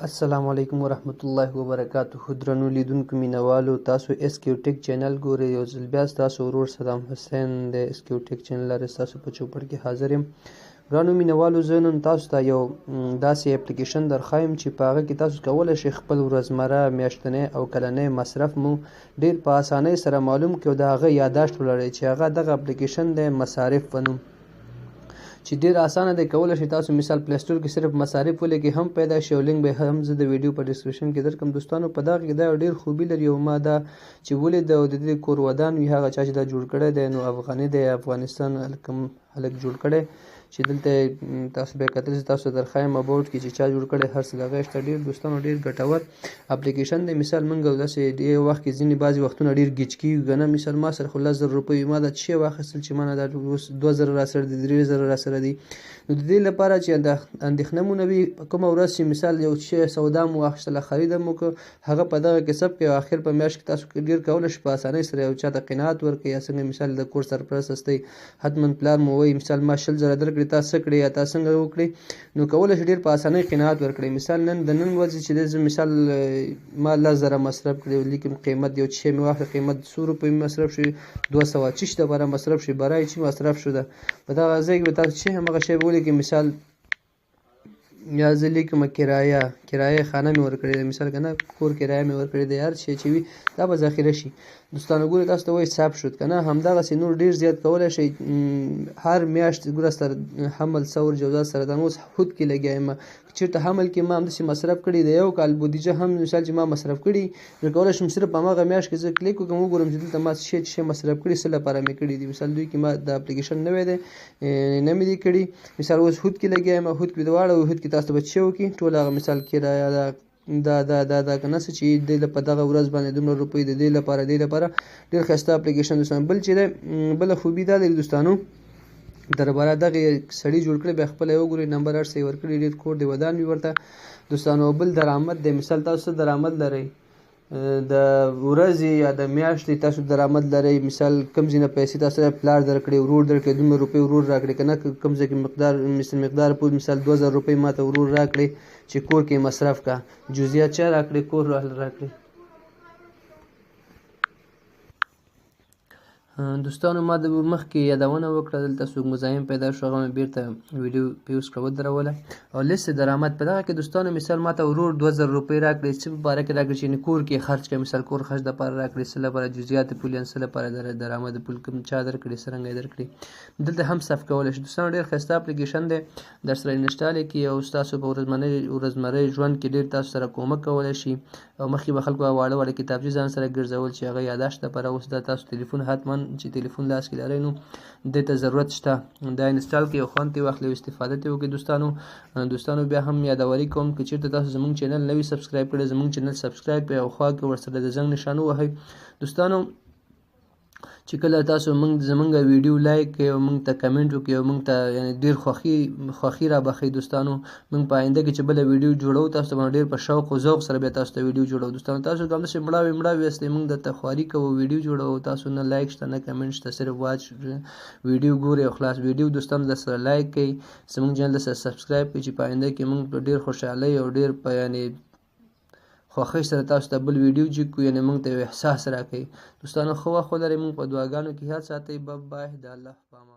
السلام علیکم ورحمت الله وبرکاته. درنو لیدونکو مینوالو، تاسو اس کیو ټیک چینل ګورئ. یو ځل بیا ستاسو ورور صدام حسین د اس کیو ټیک چینل لارې ستاسو په چوپړ کې حاضر یم. ګرانو مینوالو، زه نن تاسو ته یو داسې اپلیکیشن درښایم چې په هغه کې تاسو کولی شئ خپل ورځمره، میاشتنی او کلنی مصرف مو ډېر په اسانۍ سره معلوم کړئ او د هغه یاداشت ولرئ، چې هغه دغه اپلیکیشن دی مصارف په نوم، چې ډېر اسانه دی. کولی شئ تاسو مثال پلی سټور کې صرف مصارف ولیکئ هم پیدا شي، او لینک به هم زه د ویډیو په ډسکرپشن کې درکړم. دوستانو، په دغه کې دا ډېر خوبي لري او ما دا چې ولید او د دې کور ودان وي، هغه چا چې دا جوړ کړی دی نو افغاني دی، افغانستان کوم هلک جوړ کړی چې دلته تاسو بیا کتلی شئ. تاسو درښایم اباوټ کې چې چا جوړ کړی، هر څه دغه شته. ډېر دوستانو ډېر ګټور اپلیکیشن دی. مثال موږ داسې ډېر وخت کې ځینې بعضې وختونه ډېر ګیچ کېږو که نه. مثال ما سره خو 10,000 روپۍ وي، ما دا څه شی واخیستل چې ما نه دا اوس 2,000 راسره دي، 3,000 راسره دي. نو د دې لپاره چې اندېښنه مو نه وي، کومه ورځ چې مثال یو شی سودا مو واخیستله، خریده مو که هغه په دغه کې ثبت کړئ او اخر په میاشت کې تاسو ډېر کولی شئ په اسانۍ سره یو چا ته قناعت ورکړئ. یا څنګه مثال د کور سرپرست یاستئ، حتما پلار مو وایي مثال ما 20,000 درکړې، تا څه کړې یا تا څنګه وکړې، نو کولی شئ ډېر په اسانۍ قناعت ورکړئ. مثال نن د نن ورځې چې دی، زه مثال ما 10,000 مصرف کړې، لیکم قیمت یو شی مې واخله، قیمت څو روپۍ مصرف شوې، 200 چیش دپاره مصرف شوې، برای چې مصرف شو ده. په دغه ځای کې به تاسو چې همغه شی به ولیکئ. مثال یا زه لیکم کرایه خانه مې ورکړې ده، مثال که نه کور کرایه مې ورکړې ده، هر شی چې وي دا به ذخیره شي. دوستانو ګورئ، تاسو ته وایي ثبت شد که نه. همدغسې نور ډېر زیات کولی شئ. هر میاشت ګوره سره حمل، ثور، جوزا، سرطان، اوس حوت کې لګیا یم. که چېرته حمل کې ما همداسې مصرف کړي د یو کال بودیجه هم مثال چې ما مصرف کړي، نو کولی شم صرف هماغه میاشت کې زه کلیک وکړم، وګورم چې دلته ما څه شی څه شی مصرف کړي، څه لپاره مې کړي دي. مثال دوی کې ما دا اپلیکیشن نوی دی، نه مې دي کړي. مثال اوس حوت کې لګیا یم، حوت کې دواړه حوت کې تاسو ته به څه وکړي، ټول هغه مثال کرایه ده، دا دا دا دا که نه څه چې دې په دغه ورځ باندې دومره روپۍ د دې لپاره، دې لپاره ډېر ښایسته اپلیکیشن دوستانو. بل چې دی، بله خوبي دا لري دوستانو، درباره دغې سړي جوړ کړی، بیا خپله یې وګورئ، نمبر هر څه یې ورکړي، ډېر کور دی ودان وي ورته دوستانو. بل درآمد دی. مثال تاسو څه درآمد لرئ د ورځې یا د میاشتې، تاسو درآمد لرئ. مثال کوم ځای نه پیسې تاسو سره پلار درکړي، ورور درکړي، دومره روپۍ ورور راکړي که نه، کوم ځای کې مقدار مثل مقدار پور مثال 2,000 روپۍ ما ته ورور راکړي چې کور کې مصرف کا، جزئیات چا راکړي، کور راکړي. دوستانو ما د مخکې یادونه وکړه، دلته څوک مزاحم پیدا شو، هغه مې بېرته ویډیو پیوز کړه ودروله. او لیست درآمد په دغه کې دوستانو، مثال ما ته ورور 2,000 روپۍ راکړې، څه په باره کې راکړې چې کور کې خرچ کړې، مثال کور خرچ دپاره راکړې، څه لپاره جزئیات پول یا څه لپاره درآمد پول کوم چا درکړې، څرنګه یې درکړې، دلته هم صف کولی شئ. دوستانو ډېر ښایسته اپلیکیشن دی، در سره انسټال یې کړئ او ستاسو په ورځمرۍ ژوند کې ډېر تاسو سره کومک کولی شي. او مخکې به خلکو واړه واړه کتابچې ځان سره ګرځول چې هغه یاداشت لپاره، اوس دا تاسو تلیفون حتما چې تلیفون لاس کې لرئ نو دې ته ضرورت شته، دا انسټال کړئ او خوند ترې واخلئ او استفاده ترې وکړئ. دوستانو بیا هم یادوري کوم که چېرته تاسو زموږ چینل نه وي سبسکرایب کړی، زموږ چینل سبسکرایب کړئ او خوا کې ورسره د زنګ نشان ووهئ. دوستانو چې کله تاسو زموږ ویډیو لایک کړئ او موږ ته کمنټ وکړئ او موږ ته یعنې ډېر خوښي رابخښئ. دوستانو موږ په آینده کې چې بله ویډیو جوړوو تاسو ته به ډېر په شوق او ذوق سره بیا تاسو ته ویډیو جوړوو. دوستانو تاسو که همداسې مړاوي مړاوي یاستئ، موږ درته خواري کوو، ویډیو جوړوو، تاسو نه لایک شته نه کمنټ شته، صرف واچ ویډیو ګورئ او خلاص. ویډیو دوستانو در سره لایک کړئ، زموږ چینل در سره سبسکرایب کړئ چې په آینده کې موږ په ډېر خوشحالۍ او ډېر په یعنې خوښۍ سره تاسو ته بل ویډیو جوړ کړو، یعنې موږ ته یو احساس راکړئ. دوستانو ښه وخت ولرئ، موږ په دعاګانو کې یاد ساتئ. بای بای، د الله په امان.